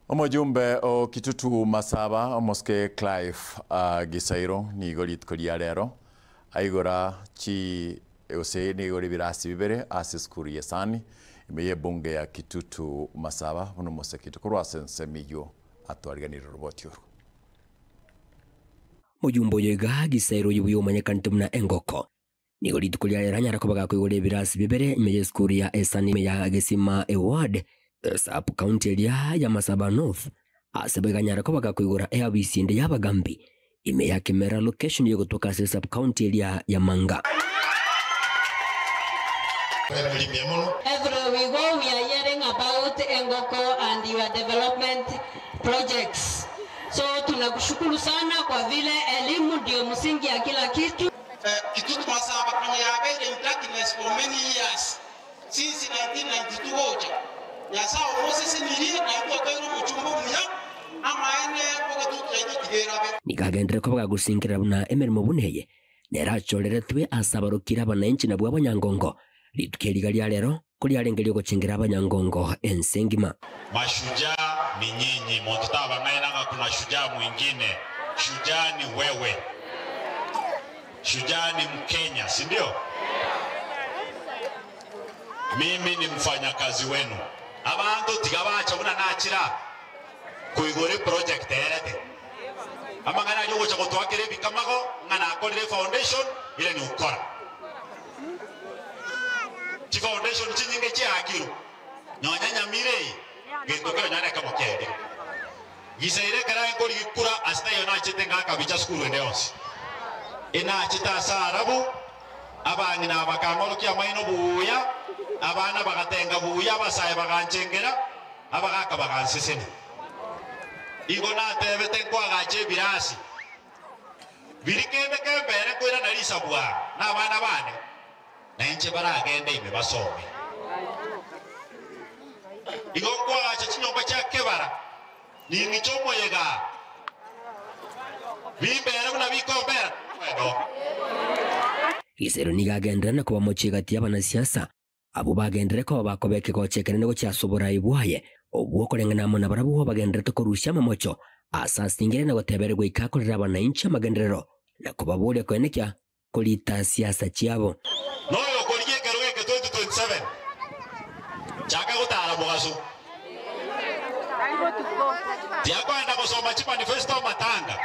Omojumbe o Kitutu Masaba, Omosike Clive Gisairo nigo rituko ria rero aigora chi gose nigo ebirasi bibere ase esukuru y'esani ime y'ebunge ya Kitutu Masaba buna omosekiti korwa ase ensemo eyio atwariganirie oroboti orwo. Mojumbe oyo iga Gisairo oyio buya omanyekanete buna Engoko. Nigo rituko ria rero anyare koba gakoigora ebirasi bibere ime y'esukuru ya Esani ime ya Gesima Eward, Sub County eria ya Masaba North. Ase boigo anyare koba gakoigora eabisi ende y'abagambi ime ya Kimera Location y'ogotoka ase Sub County eria ya Manga. Everywhere we go we are hearing about Engoko and your development projects. So tunakushukuru sana kwa vile elimu ndio msingi ya kila kitu. Kitutu Masaba konya yabeire in darkness for many years since 1992 gocha. Nyasae omosesenirie na intwe otoire omochumba omuya, amaene ogetutu yaito tigerabe. Nigo agenderere koba gagosinkerera buna emeremo buna eye nerachoreretwe ase abarokire abananchi nabwo abanyangongo, rituko eriga ria rero koriarenge riogochengera abanyangongo ense engima. Mashujaa ni nyinyi, monto tabang'aina ng'a kuna shujaa mwingine, shujaa ni wewe, shujaa ni Mkenya, si ndio? Mimi ni mfanyakazi wenu. Abanto tiga bacha buna nachira koigora eproject erete amang'ana aria ogocha gotoakera ebikamago ng'a nakorire efoundation ere ni ukora. Chifoundation chinyinge chiaakirwe nonya nyamira eye gento kero nonya nekemo kiaerire. Gisaire ekero aye nkorigia kura ase taiyo nachete ngaka bicha sukuru ende yonsi. Enachete ase arabu abang'ina aba bakang'orokia amaino buya, abana bagatenga buya, abasae baganchengera, abagaka bagansesenia. Igo natebete nkoagacha ebirasi biri kende kembere nkoirana risabwa na abana bane na inche baragende ime basome. Igo nkoagacha chinyomba chia kebara ning'iche omoyega bimbere buna bikombera edo. Gisero nigo agenderera na koba mochie gati y'abanasiasa abwo bagenderere koba bakoba ekegocha ekenene gochia ase oborai bwaye obwo okoreng'ana amo nabarabwo bagendererete korusia amamocho ase asingire na gotebera goika akorera abananchi amagenderero na kobaboria koenekia korita siasa chiabo. Noyo okorigia ekero geke 2027 chaka gotara mogaso tiakoenda gosoma chimanifesto amatanga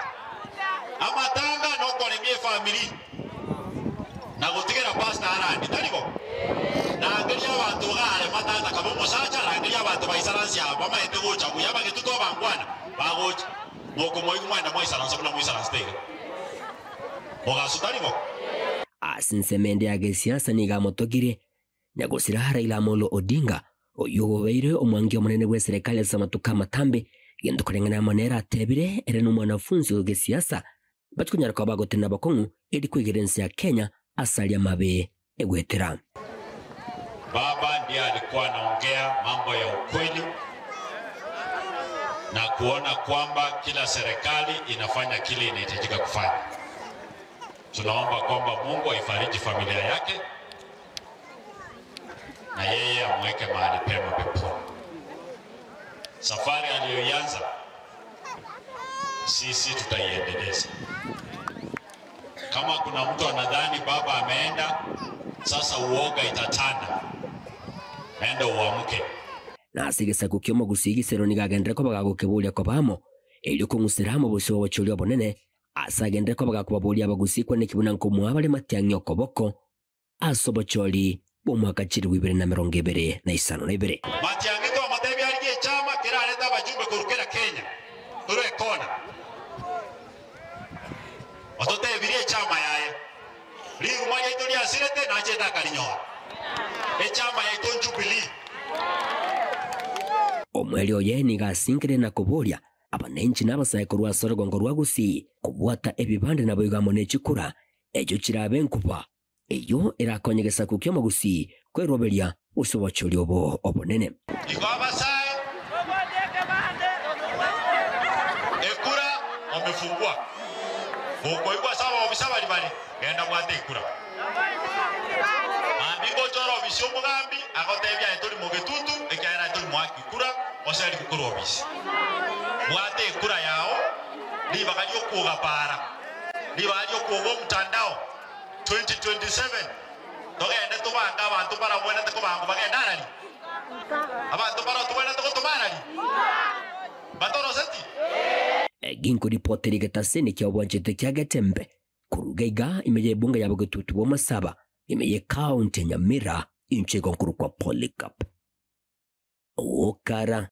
amatanga nokoremia efamiri na gotigera pastor arandi taribo nangeria abanto gare matata kaba omosacha rangeria abanto baisaransi abo bamaete gocha buya bagetutu abangwana bagocha mokomoigwa mwenda mwaisaransa buna mwaisaransi teiga mogaso taribo. Ase ensemo ende ya gesiasa nigo amotogire nyagosira Raila Amolo Odinga oyio obeire omwangi omonene bwa eserekari ase amatuko amatambe gento koreng'ana amo nere atebire ere na omwanafunzi o gesiasa bachikonyara koba bagotena bakong'u eri koigera ense ya Kenya ase aria amabe egwetera. Baba ndiye alikuwa anaongea mambo ya ukweli na kuona kwamba kila serikali inafanya kile inahitajika kufanya. Tunaomba kwamba Mungu aifariji familia yake na yeye amweke mahali pema peponi. Safari aliyoianza sisi tutaiendeleza. Kama kuna mtu anadhani baba ameenda, sasa uoga itatanda, enda uamke. Na ase egesaku kia omogusi gisero nigo agenderere koba gagokeburia kobamo erio kong'usera amo obosio bwa obochori obonene ase agenderere koba gakobaboria abagusi kwane kibuna nkomoa bare matiang'i okoboko ase obochori bwa omwaka chiribu ibere na mirongo ibere na isano na ibere. Matiang'i twamotebi arigie echama kerarete abajumbe korukera Kenya tore ekona ototebirie echama yaye riruma riaito riasirete nachete akarinyora echama yaito Jubilee. Omweri oye nigo asinkire na koboria abananchi n'abasae korwa ase orogongo rwa Gusii kobwata ebibande nabo igo amo n'echikura echo chirabe enkuba eyo erakonya egesaku kia omogusii kweroberia ase obochori obo obonene. Igo abasae ekura omefungua gokoigwa ase abaobisa bari bari genda bwate ekura mambi ngochora obisi omogambi agotebia aye tori mogetutu ekiagera aye tori moaki kura. Oseri korwa obisi. Bwate ekura yao, ribaga riokuoga para, ribaga riokuoga omtandao 2027 togende tobanga abanto barabwenerete kobangwa bagende arari. Abanto mbaro tobwenerete gotoma arari? Batoroseti? Ginkoripotera egetaseni kia obwanchete kia Getembe koruga iga ime y'ebunge ya Bogetutu bw'Amasaba ime y'ecounty ya Nyamira inche igo nkorokwa Polycarp Okara.